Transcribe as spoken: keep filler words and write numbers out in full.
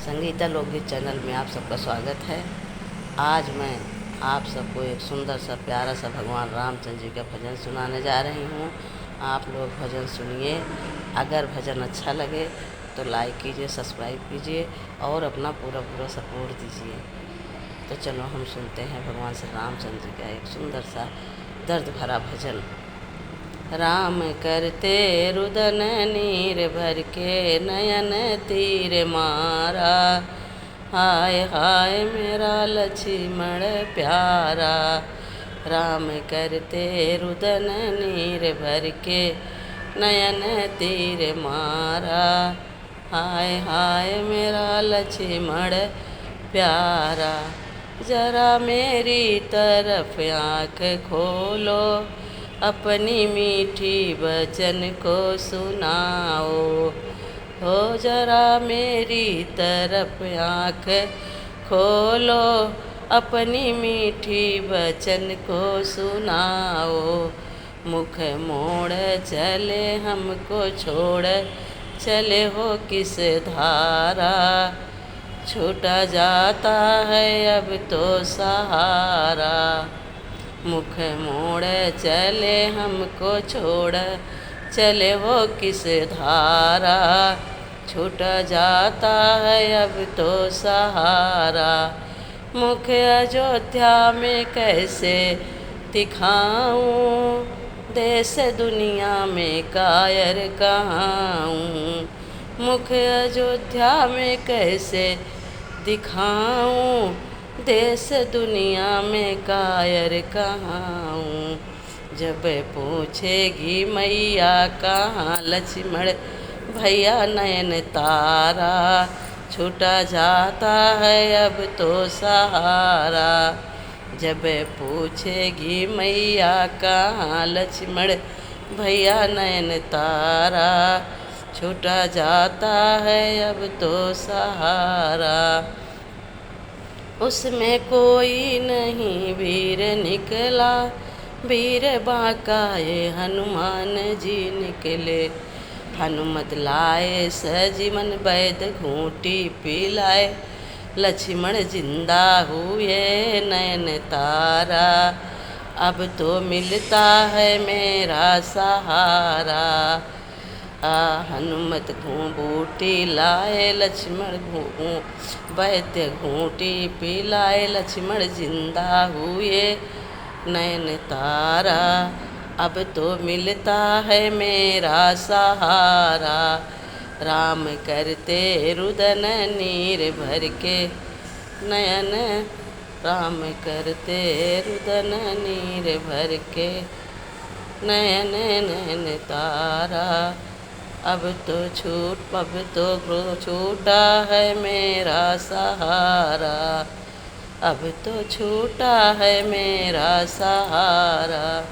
संगीता लोकगीत चैनल में आप सबका स्वागत है। आज मैं आप सबको एक सुंदर सा, प्यारा सा भगवान रामचंद्र जी का भजन सुनाने जा रही हूँ। आप लोग भजन सुनिए। अगर भजन अच्छा लगे तो लाइक कीजिए, सब्सक्राइब कीजिए और अपना पूरा पूरा सपोर्ट दीजिए। तो चलो, हम सुनते हैं भगवान श्री रामचंद्र जी का एक सुंदर सा दर्द भरा भजन। राम करते रुदन नीर भर के, नयन तीर मारा। हाय हाय मेरा लक्ष्मण प्यारा। राम करते रुदन नीर भर के, नयन तीर मारा। हाय हाय मेरा लक्ष्मण प्यारा। जरा मेरी तरफ आँख खोलो, अपनी मीठी वचन को सुनाओ। हो जरा मेरी तरफ आँख खोलो, अपनी मीठी वचन को सुनाओ। मुख मोड़ चले हमको छोड़, चले हो किस धारा। छूटा जाता है अब तो सहारा। मुख मोड़ चले हमको छोड़, चले हो किस धारा। छूटा जाता है अब तो सहारा। मुख अयोध्या में कैसे दिखाऊं, देश दुनिया में कायर कहाऊं। मुख अयोध्या में कैसे दिखाऊं, देश दुनिया में कायर कहाऊं। जब पूछेगी मैया कहाँ लक्ष्मण भैया नयन तारा, छूटा जाता है अब तो सहारा। जब पूछेगी मैया कहाँ लक्ष्मण भैया नयन तारा, छूटा जाता है अब तो सहारा। उसमें कोई नहीं वीर निकला, वीर बांका ये हनुमान जी निकले। हनुमत लाए सजीवन वैद घूंटी पिलाए, लक्ष्मण जिंदा हुए नयन तारा। अब तो मिलता है मेरा सहारा। आ, हनुमत घूंबूटी लाए लक्ष्मण घू-, घू-, वैद्य घूंटी पिलाए लक्ष्मण जिंदा हुए नयन तारा। अब तो मिलता है मेरा सहारा। राम करते रुदन नीर भर के नयन, राम करते रुदन नीर भर के नयन नयन तारा। अब तो छूट, अब तो छूटा है मेरा सहारा। अब तो छूटा है मेरा सहारा।